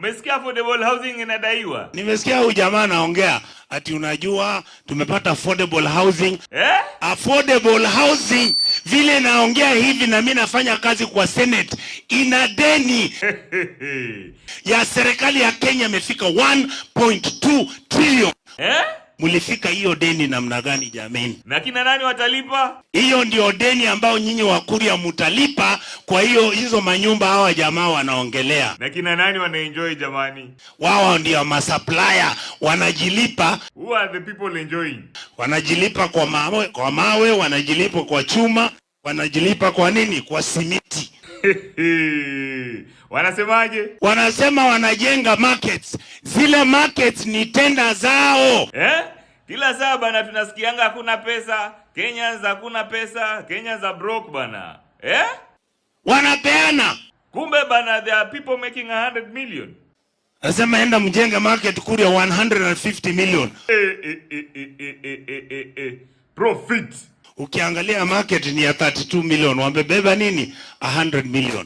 Mmesikia affordable housing inadaiwa? Nimesikia huyu jamaa anaongea ati unajua tumepata affordable housing. Eh? Affordable housing, vile naongea hivi na mimi nafanya kazi kwa Senate, ina deni ya serikali ya Kenya imefika 1.2 trillion. Eh? Mlifika hiyo deni namna gani jameni? Na kina nani watalipa? Hiyo ndio deni ambayo nyinyi Wakuria mutalipa. Kwa hiyo hizo manyumba hawa jamaa wanaongelea, Na kina nani wanaenjoy jamani? Wao ndio masupplier wanajilipa, Who are the people enjoying? Wanajilipa kwa mawe, wanajilipa kwa chuma, wanajilipa kwa nini? Kwa simiti. Wanasemaje? Wanasema wanajenga markets, zile markets ni tenda zao. Eh? Kila saa bana tunasikianga hakuna pesa, Kenyans hakuna pesa, Kenyans are broke bana. Eh? Wanapeana. Kumbe bana there are people making 100 million. Nasema enda mjenge market Kuria 150 million. Eh, eh, eh, eh, eh, eh, eh, eh, eh. Profit. Ukiangalia market ni ya 32 million, wamebeba nini? 100 million.